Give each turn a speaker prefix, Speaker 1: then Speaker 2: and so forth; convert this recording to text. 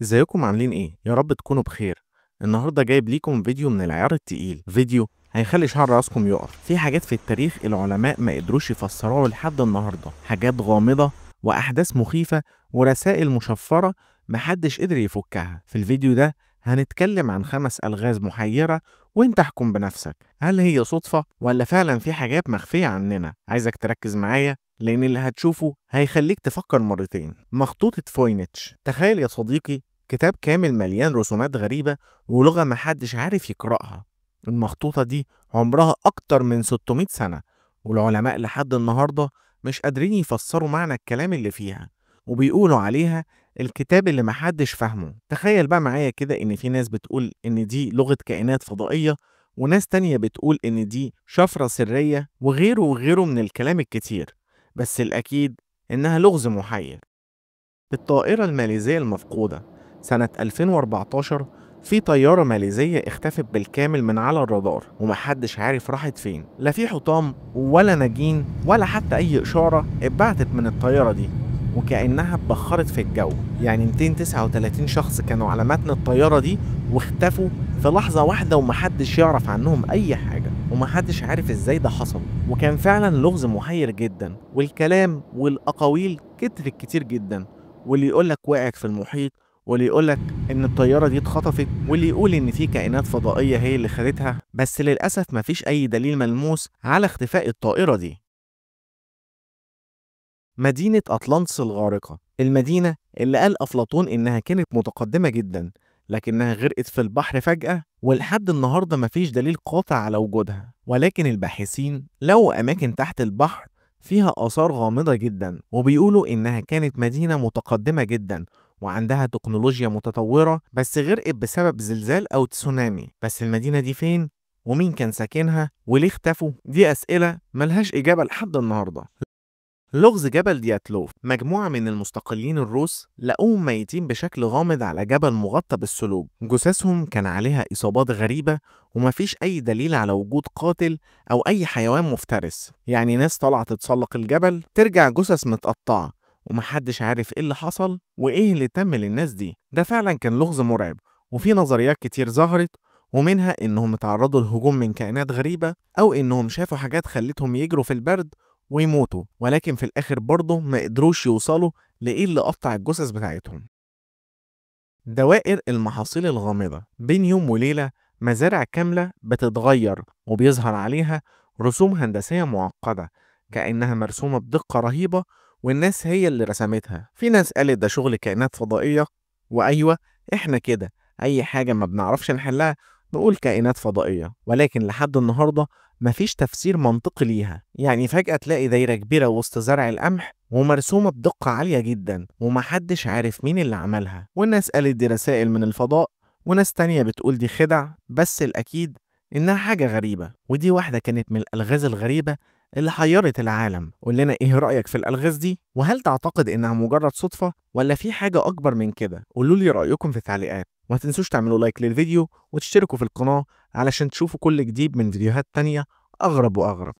Speaker 1: ازيكم عاملين ايه؟ يا رب تكونوا بخير. النهارده جايب ليكم فيديو من العيار التقيل، فيديو هيخلي شعر راسكم يقف. في حاجات في التاريخ العلماء ما قدروش يفسروها لحد النهارده، حاجات غامضة واحداث مخيفة ورسائل مشفرة محدش قدر يفكها. في الفيديو ده هنتكلم عن 5 ألغاز محيرة وانت احكم بنفسك، هل هي صدفة ولا فعلا في حاجات مخفية عننا؟ عايزك تركز معايا لأن اللي هتشوفه هيخليك تفكر مرتين. مخطوطة فوينيتش. تخيل يا صديقي كتاب كامل مليان رسومات غريبة ولغة محدش عارف يقرأها. المخطوطة دي عمرها أكتر من 600 سنة، والعلماء لحد النهاردة مش قادرين يفسروا معنى الكلام اللي فيها، وبيقولوا عليها الكتاب اللي محدش فاهمه. تخيل بقى معايا كده إن في ناس بتقول إن دي لغة كائنات فضائية، وناس تانية بتقول إن دي شفرة سرية، وغيره وغيره من الكلام الكتير، بس الأكيد إنها لغز محير. الطائرة الماليزية المفقودة. سنة 2014 في طيارة ماليزية اختفت بالكامل من على الرادار ومحدش عارف راحت فين، لا في حطام ولا ناجين ولا حتى أي إشارة اتبعتت من الطيارة دي، وكأنها اتبخرت في الجو. يعني 239 شخص كانوا على متن الطيارة دي واختفوا في لحظة واحدة ومحدش يعرف عنهم أي حاجة، ومحدش عارف ازاي ده حصل. وكان فعلا لغز محير جدا، والكلام والأقاويل كترت كتير جدا، واللي يقولك وقعت في المحيط، واللي يقولك إن الطيارة دي اتخطفت، واللي يقول إن في كائنات فضائية هي اللي خدتها، بس للأسف مفيش أي دليل ملموس على اختفاء الطائرة دي. مدينة أطلانتس الغارقة. المدينة اللي قال أفلاطون إنها كانت متقدمة جدا، لكنها غرقت في البحر فجأة، ولحد النهاردة مفيش دليل قاطع على وجودها. ولكن الباحثين لقوا أماكن تحت البحر فيها آثار غامضة جدا، وبيقولوا إنها كانت مدينة متقدمة جدا وعندها تكنولوجيا متطورة، بس غرقت بسبب زلزال أو تسونامي. بس المدينة دي فين؟ ومين كان ساكنها؟ وليه اختفوا؟ دي أسئلة ملهاش إجابة لحد النهاردة. لغز جبل دياتلوف. مجموعة من المستقلين الروس لقوهم ميتين بشكل غامض على جبل مغطى بالثلوج، جثثهم كان عليها إصابات غريبة ومفيش أي دليل على وجود قاتل أو أي حيوان مفترس. يعني ناس طلعت تتسلق الجبل ترجع جثث متقطعة ومحدش عارف إيه اللي حصل وإيه اللي تم للناس دي. ده فعلا كان لغز مرعب، وفي نظريات كتير ظهرت، ومنها إنهم اتعرضوا لهجوم من كائنات غريبة، أو إنهم شافوا حاجات خلتهم يجروا في البرد ويموتوا، ولكن في الآخر برضه ما قدروش يوصلوا لإيه اللي قطع الجثث بتاعتهم. دوائر المحاصيل الغامضة. بين يوم وليلة مزارع كاملة بتتغير وبيظهر عليها رسوم هندسية معقدة كأنها مرسومة بدقة رهيبة والناس هي اللي رسمتها. في ناس قالت ده شغل كائنات فضائية، وأيوة إحنا كده أي حاجة ما بنعرفش نحلها نقول كائنات فضائية، ولكن لحد النهاردة مفيش تفسير منطقي ليها. يعني فجأة تلاقي دايرة كبيرة وسط زرع القمح ومرسومة بدقة عالية جدا ومحدش عارف مين اللي عملها، والناس قالت دي رسائل من الفضاء، وناس تانية بتقول دي خدع، بس الأكيد إنها حاجة غريبة. ودي واحدة كانت من الألغاز الغريبة اللي حيرت العالم. قول لنا إيه رأيك في الألغاز دي؟ وهل تعتقد إنها مجرد صدفة ولا في حاجة أكبر من كده؟ قولوا لي رأيكم في التعليقات، وما تنسوش تعملوا لايك للفيديو وتشتركوا في القناة علشان تشوفوا كل جديد من فيديوهات تانية أغرب وأغرب.